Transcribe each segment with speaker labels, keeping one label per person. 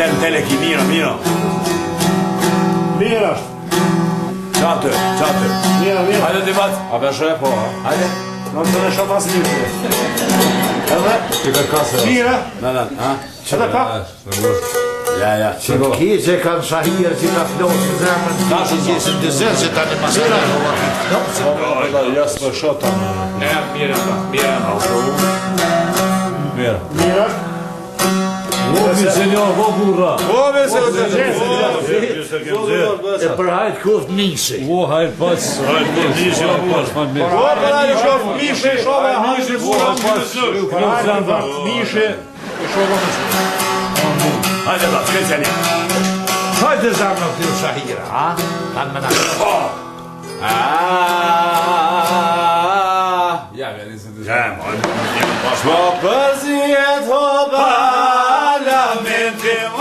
Speaker 1: tel, tel e ki mirë, mirë.
Speaker 2: Mirë është.
Speaker 1: Qaty, qaty.
Speaker 2: Mirë, mirë.
Speaker 1: Hajde ti bac.
Speaker 3: A be shë po, a?
Speaker 1: Hajde.
Speaker 2: Në të në shoh as mirë. Edhe
Speaker 3: Ti kërkase.
Speaker 2: mirë.
Speaker 1: Na, na, ha?
Speaker 2: Edhe pak.
Speaker 1: Ja, ja.
Speaker 4: Që të keqe kanë shahirë që ta flosin zemrën,
Speaker 1: Tash
Speaker 4: që gjesin dëzër që tani masara. Flosin.
Speaker 3: Ja s'po shoh tani.
Speaker 5: E, mirë, pa, mirë.
Speaker 3: Mirë.
Speaker 2: Mirë është.
Speaker 3: O mi senjor, o burra.
Speaker 5: O, me se o
Speaker 4: E për hajt kuft nisi.
Speaker 3: O hajr pas.
Speaker 2: Hajt
Speaker 3: nisi, o pas, fal mirë.
Speaker 5: O, për ajë shof mishi, shof e hajtë burra.
Speaker 2: Për hajt mishi, e shoh më
Speaker 1: Hajde bac, kërë një.
Speaker 4: Hajde zemrën këtu shahira, ha? Kanë me na.
Speaker 3: Ah, ja, vjen se të
Speaker 1: Ja, mo, jemi pas.
Speaker 3: Po përzihet ho
Speaker 1: Parlamenti, o,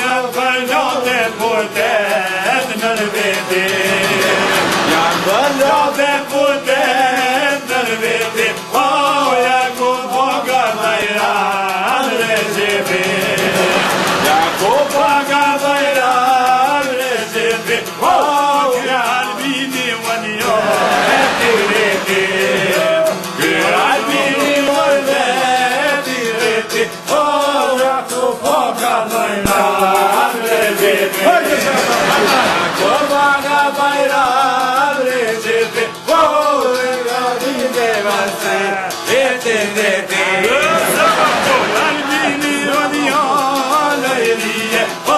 Speaker 1: janë përlote deputet në veti.
Speaker 3: Janë bërë
Speaker 1: Deputet në veti, o, ja ku poga Bajram Rexhepi.
Speaker 3: Ja ku
Speaker 1: Poga Bajram Rexhepi, o, ky Albini vënjo e tireti. Ky Albini vënjo e tireti, o, ja ku poga Bajram Rexhepi. Ku poga Bajram Rexhepi, o, ja vite vase, ete, ete, Albini vënjo lejrije, o,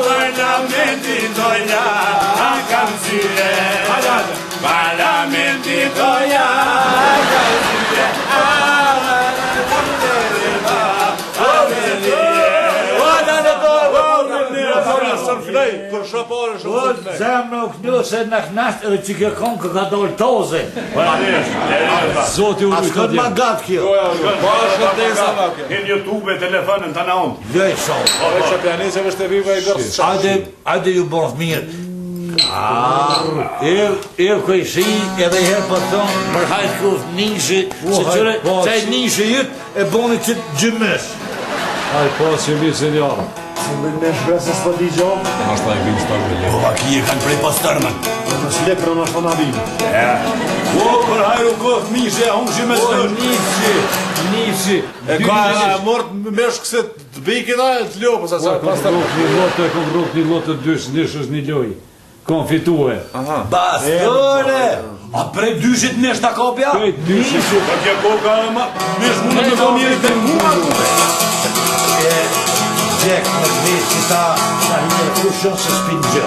Speaker 1: parlamenti doja, kam zyre. Parlamenti doja, kam zyre.
Speaker 5: Për shapare
Speaker 4: O, zemra u knu se në knasht edhe që kjo konkë ka dalë toze.
Speaker 3: Zoti u
Speaker 4: A
Speaker 3: rujt
Speaker 4: shkon
Speaker 3: atje.
Speaker 4: ma gatë kjo?
Speaker 5: Po, shëndesa, ma kjo.
Speaker 1: Në YouTube, telefonën të na unë.
Speaker 4: Lëj shoh.
Speaker 5: Po, që pianicë është e viva i gërsë.
Speaker 4: Hajde, hajde ju bon mirë. Ah, erë, erë kojshi, edhe herë po thonë, për hajt kuft nishi, se
Speaker 3: hajt,
Speaker 4: qyre,
Speaker 3: po,
Speaker 4: qaj
Speaker 3: si-
Speaker 4: nishi jyt, e boni që gjymës.
Speaker 3: Haj pas që mi senjor.
Speaker 2: Me shpresë s'po di gjo.
Speaker 3: Ashta e vinë stashë
Speaker 1: Po vaki e kanë prej pastërmën.
Speaker 2: Në slepër në shona vinë.
Speaker 1: Po, për hajru kof mishi e hungshi me
Speaker 3: O
Speaker 1: stështë.
Speaker 3: nisi, nisi.
Speaker 5: E ka e mort me shkë se të bikin a e të lopës
Speaker 3: O,
Speaker 5: asaj.
Speaker 3: kom rrok një lotë, kom rrok një lotë dysh, nish është një lojë. Kom fitue.
Speaker 1: Bastore! A prej dyshit nesh ta kopja?
Speaker 3: Prej dyshit.
Speaker 1: Po kjo koka e ma... Nesh mundë të do mirë të mua
Speaker 4: E, Gjek, në vetë që ta shahirë, kush janë se s'pin gjë.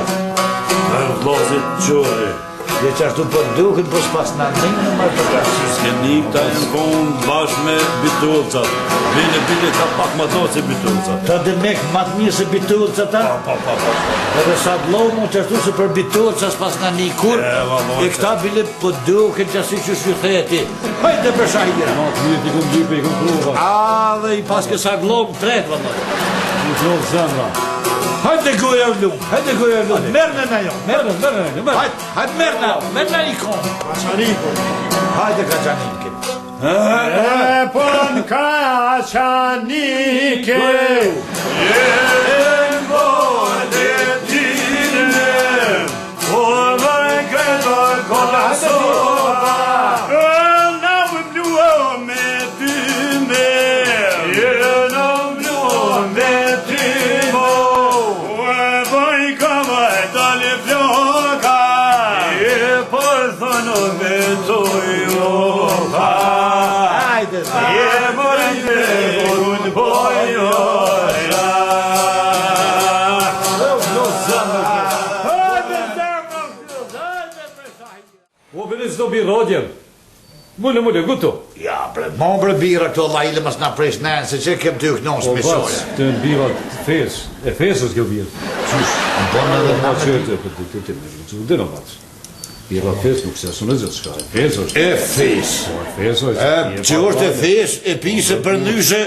Speaker 1: E vllazit qore.
Speaker 4: Dhe që ashtu po duket, po s'pas na ndihmë më për ta.
Speaker 1: S'keni këta janë konë bashkë me bitulcat. Bile, bile, ka pak më do se bitulcat.
Speaker 4: Ta demek ma të mirë se bitulca ta?
Speaker 1: Pa, pa, pa, pa.
Speaker 4: Edhe sa dlomu që ashtu se për bitulca s'pas na një kur,
Speaker 1: E, valla,
Speaker 4: e këta bile po duket që asi që s'ju theti. Hajde për shahira.
Speaker 3: Ma të mirë ti kom lype, i kom prova.
Speaker 4: A, dhe i pas kësa glom tret, valla.
Speaker 3: Më provë zemra.
Speaker 4: Hajde goja lum, hajde goja lum, merrne na jo, merrne,
Speaker 3: Merre, merre, merre.
Speaker 4: hajde, hajde merrna, merrna i konë.
Speaker 2: Kaçaniku.
Speaker 4: Hajde kaçanikin.
Speaker 2: E po në kaçanike. Na u blua me ty me Na u blua me ty mo E boj kama e dali floka E por thonë me tojoka
Speaker 4: Hajde,
Speaker 2: E mori me kun bojora Hajde zemra,
Speaker 4: hajde për shahira.
Speaker 3: O, bile s'do bi rodjem. Mule, mule, guto.
Speaker 4: Ja, bre, mo bre bira këto vajle mos na presh nën, se që kem ty kënos
Speaker 3: O,
Speaker 4: me
Speaker 3: bac,
Speaker 4: soja.
Speaker 3: të në bira të fes, e fes është kjo birë. Qysh?
Speaker 4: Bon edhe
Speaker 3: Ma
Speaker 4: na
Speaker 3: që e të të të të të të të bac. Bira fes nuk se sunë gjithë shka, e fes është.
Speaker 4: E fes.
Speaker 3: Po, e fes është.
Speaker 4: E, që është e fes, e pise për nyshe,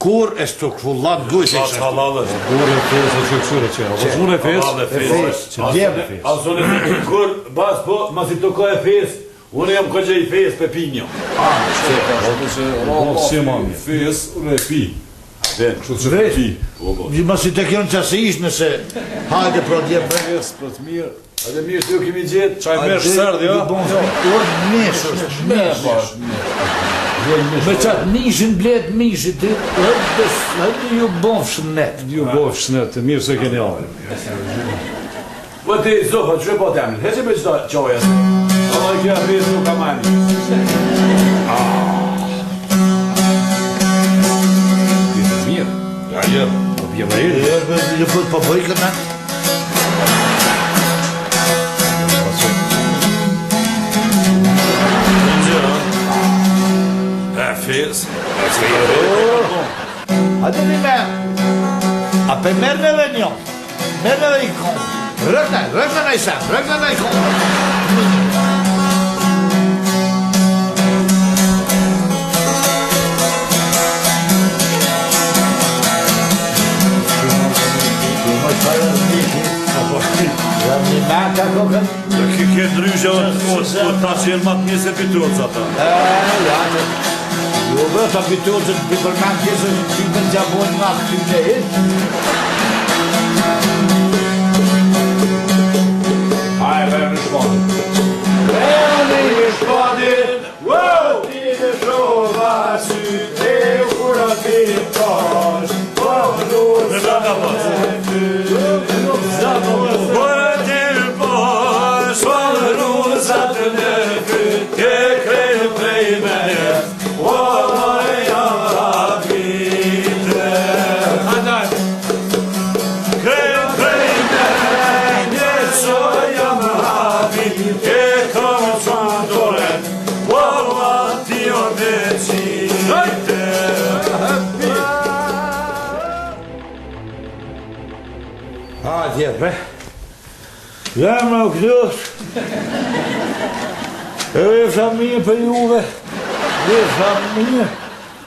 Speaker 4: kur e stukfullat gujë se isha.
Speaker 1: Halal është.
Speaker 3: Burë e fes është që këshyre që, apo s'unë e fes?
Speaker 1: Halal e
Speaker 4: E fes,
Speaker 3: Që
Speaker 4: djem.
Speaker 3: e fes.
Speaker 1: As unë e kur, bas po, masi të ka e fes, unë jam këgje i fes pe pinjo.
Speaker 3: Po, si ma mirë.
Speaker 5: Fes, unë e pi.
Speaker 3: Kështu që të pi.
Speaker 1: Po, po.
Speaker 4: Një masi të kjonë qasisht nëse hajde pra dje bre.
Speaker 3: Fes për të mirë. Hajde mirë se ju kemi gjetë.
Speaker 5: Çaj mesh sërd, jo?
Speaker 4: Ju bon fëmijë, o mish është, mish. Me qatë mishin blet mishit, ti, hajde, hajde ju bon shënet.
Speaker 3: Ju bofsh shënet, mirë se keni ardhur.
Speaker 1: Po ti Zofa, ç'e po të emrin? Heqe me çdo çoja se. Allah kjo fes nuk ka mani.
Speaker 3: Mirë, mirë.
Speaker 5: Ja, ja.
Speaker 3: Po bje më erë.
Speaker 4: Jo, jo, jo, po po bëj këna.
Speaker 1: E fes.
Speaker 4: Hajde mi me. A pe merë edhe një. Merë edhe i konë. Rëkna, rëkna në i sen, rëkna në i konë.
Speaker 1: Ke ke ndryshe o o o ta qenë ma të mirë se pitoca ata.
Speaker 4: E, ja, ne. Jo, bë, ta pitocët, ti përmend pjesën, ti për gjabojnë nga këty në hiq.
Speaker 2: Hajde, vërë në shpatin. Vërë në shpatin, wow! Ti në shova sytë e kura ti pash, po
Speaker 1: Në ka pas. Po ti pash, po rusat në fyt, ke kre prej me. O jam habite. Kre prej me, njeso jam habit, ke kam qantore, Valla ti o me qite.
Speaker 4: Hajde, bre. Zemra u këtos. E sa mirë për juve. E sa mirë.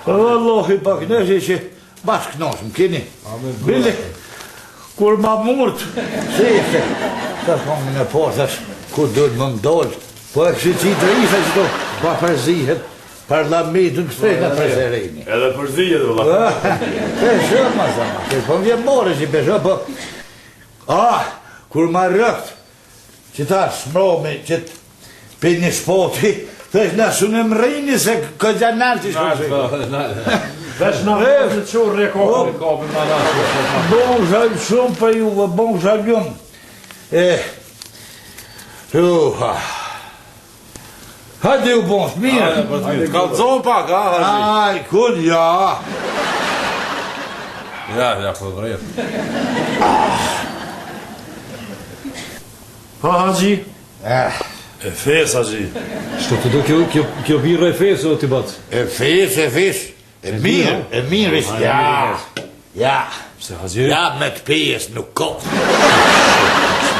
Speaker 4: Vallahi pak nëse që bashkë kënaqëm keni. Bile, kur ma murt, si ishte, tash kam në po, tash, ku duhet më ndolë, po e kështë qitë risa që to, pa përzihet, parlamentin kësaj në presereni.
Speaker 1: Edhe përzihet vëlla.
Speaker 4: Pesho, ma zama, po më vjen more që pesho, po... Ah, kur ma rrëkt, që ta smromi, që të për një shpoti, thash na së në mërrini se ka gjanal që shkon.
Speaker 2: Veç na në qurë e kokën, kapin ma na.
Speaker 4: Bon shal shumë për juve, bon shal jum. E, juha. Hajde ju bon, mirë.
Speaker 5: Kallzon pak, a, Haxhi.
Speaker 4: Aj, kur ja.
Speaker 5: Ja, ja, po vret.
Speaker 2: Ha, Haxhi.
Speaker 4: Eh,
Speaker 1: E fes, Haxhi.
Speaker 3: Shto të do kjo, kjo, kjo birra e fesë, o ti bac.
Speaker 4: e fes, e fes. E mirë, e mirë është, ja. Ja.
Speaker 1: Pse Haxhi?
Speaker 4: Ja, me të pijes nuk ka.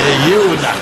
Speaker 4: E juna.